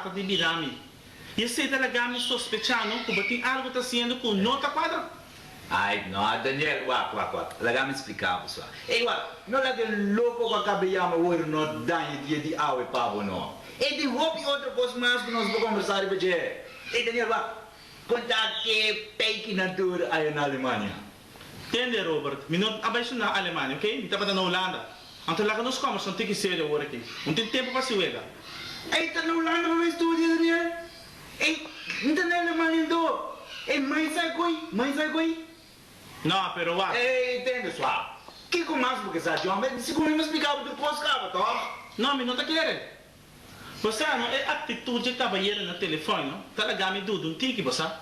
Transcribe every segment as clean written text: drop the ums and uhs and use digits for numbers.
trata di bira mi. I esei ta laga mi sospechá no ku bo tin algu ta hasiendo ku no ta kuadra. Ai, no, Daniel, wak, wak, wak, laga mi spliká bo sua. Ei, wak, no laga e loko ku a kaba yama wor no daña dia di awe pa bo, no. Ei, tin hopi otro kos mas ku nos por kombersá riba dje. Ei, Daniel, wak, konta ke peikinan tur aya na Alemania. Tende, Robert, mi no a bai su na Alemania, oké? Mi tabata na Hulanda. Anto laga nos kòmbersá un tiki serio awor aki. Un tin tempu pa hasi wega. Ei, ta na Hulanda bo bai studia, Daniel? Ei, mi ta na Alemania anto. Ei, mai sa koi, mai sa koi. No, pero wak. Ei, tende sua. Kiko mas bo ke sa, John? Sigur mi a splika bo tur kos kaba, tòg? No, mi no ta kere. Bo sa no, e actitud dje cabayero na telefon no ta laga mi duda un tiki, bo sa.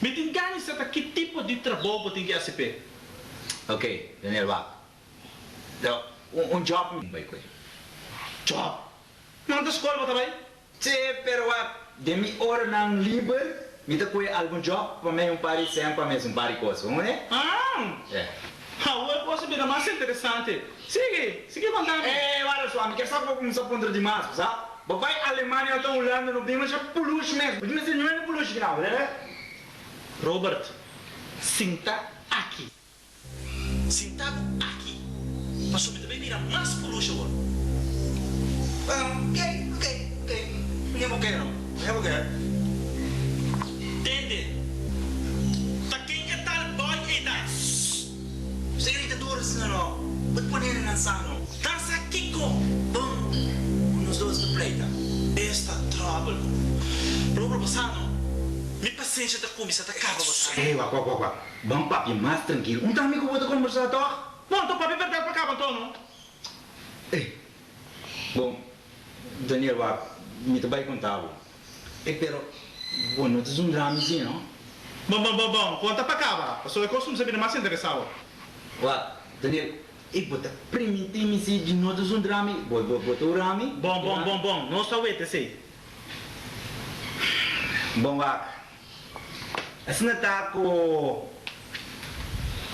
Mi tin gana di sa ta ki tipo di trabou bo tin ki haci p'e. Ok, Daniel, wak. No, un job mi bai koe. Job? Nan ta scol bo ta bai? Sí, pero wak, den mi oranan liber mi ta koe algun job pa mei un par di cen pa mes un par di cos, bo mane? Ah! Awor cos a bira mas interesante. Sigui, sigui conta mi. Eh, wara sua, mi kier sa cu bo cuminsa puntra di mas, bo sa? Bo bay Alemania o ta Hulanda no bin masha pulushi mes, bo tin mester nuebe pulushi ki nan, bo tende? Robert, sinta aki. Sinta bo aki, pasobra mi ta bay mira mas pulushi awor. Ok, ok, ok, mi bo kero, mi bo kero. Tende, ta ken e tal boy ey ta? Sss, señorita duro asina no, bo ta pone hende nan sa no. Nan sa kico? Bon, cu nos dos ta pleita. Esta trouble. Robert, bo sa no, mi pacencia ta cuminsa ta caba, bo sa. Ey, wak, wak, wak, wak. Ban papia mas trankil. Un ta mi ku bo ta kombersá tòg? Bon, anto papia bèrdat pa kaba anto, no? Ey, bon, Daniel, wak, mi ta bai konta bo. Ey, pero bo no ta zundra mi si, no? Bon, bon, bon, bon, konta pa kaba, pasobra e kos kuminsá bira mas interesá awor. Wak, Daniel, ey, bo ta primintí mi si di no ta zundra mi? Bo, bo, bo ta ura mi? Bon, bon, bon, bon, nos ta weta esei. Bon, wak, Asina ta ku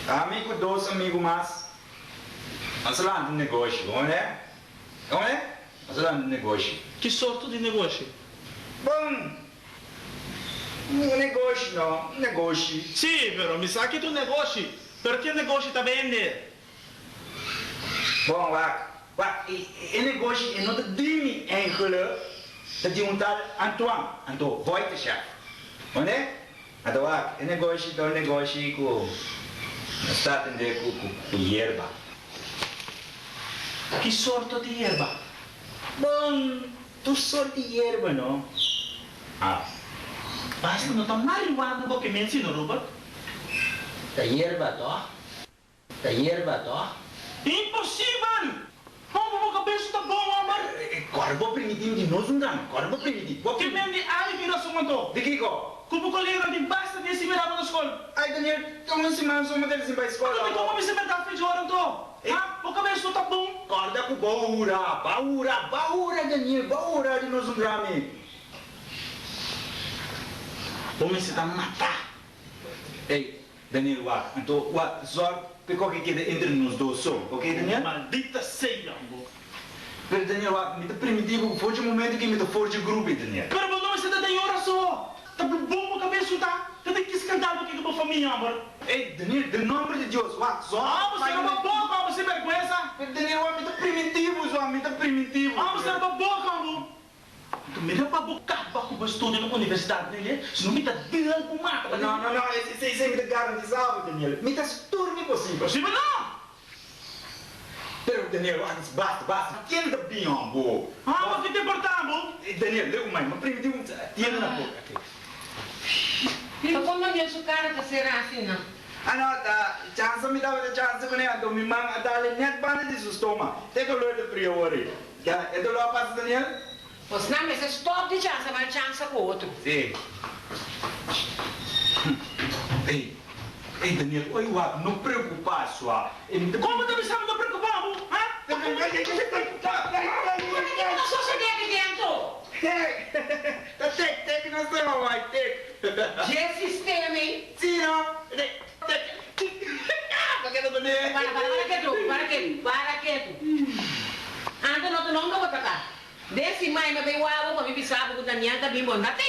ami ku dos amigu mas nos a lanta un negoshi. Bon ne? Bon ne? Nos a lanta un negoshi. Ki sorto di negoshi? Bon, un negoshi no, un negoshi. Sí, pero mi sa ki ta un negoshi. Pero ki negoshi ta bende? Bon, wak, wak, e negoshi e no ta di mi enkele, ta di un tal Antoine, anto boy ta chef. Hondé? Anto wak, e negoshi ta un negoshi ku nos ta atendé ku ku yerba. Ki sorto di yerba? Bon, tur sort di yerba no. Ah. Basta no ta marihuana bo ke men sino, Robert. Ta yerba tòg? Ta yerba tòg? Imposibel! Homber bo kabes ta bon homber. Kòrda bo primiti di nos un drama, kòrda bo primiti, bo Ke men di ami tin rason anto? Di kiko? Ku bo koleganan tin basta dia sin mira bo na skol. Ay Daniel, ta un siman so mi ta sin bai skol Anto dikon bo bisa bèrdat fecha ora anto? Ha? Bo kabes no ta bon? Kòrda ku bo hura, bo hura, bo hura Daniel, bo hura di nos un drama. Bo mester ta mata. Ey, Daniel wak, anto wak zorg p'e koke keda entre nos dos so, ok Daniel? Maldita sea bo! Pero Daniel wak, mi ta primiti bo ku for dje momento ki mi ta for dje grupo ei Daniel. Pero bo no mester ta den ora so! Ta bon bo kabes su ta, ta den ki skandal bo ke ku bo famia homber. Ey Daniel, den nomber di Dios, wak, zorg Ah, bo sera bo boka homber sin berguensa! Pero Daniel wak, mi ta primiti bo so, mi ta primiti bo. Ah, bo sera bo boka homber. Anto mira pa bo kaba ku bo estudio na universidat Daniel, si no mi ta dal bo mata pa No, no, no, esei esei mi ta garantisa bo Daniel, mi ta hasi tur mi posibel. Posibel no! Pero Daniel, wak, basta, basta, tiende ta bin hon bo. Ha, bo ki ta importa bo? Daniel, leu ku mai, mi primiti un tiende na boka aki. Pa kon Daniel su kara ta sera asina? Ah no, ta chansa mi tabata chansa kuné, anto mi man a dale nèt banda di su stoma, te dolor ta fria awor ei. Ya, e doló a pasa Daniel? Pues nan mester stop di chansa mal chansa cu otro. Sí. Ey, ey Daniel, oy wak, no preocupa sua. E mi ta. Como ta bisa mi no preocupa bo, ha? Kiko ta sosode aki dentro? Ta tek, tek nos ta mama, tek. Dje sistema ey. Sí no, tek, tek. Pa keda kuné. Para, para, para ketu, para ketu, para ketu. Anto no ta nomber bo ta ka. Den siman mi a bay wak bo pa mi bisa bo cu Daniel ta bin bo no ta tey.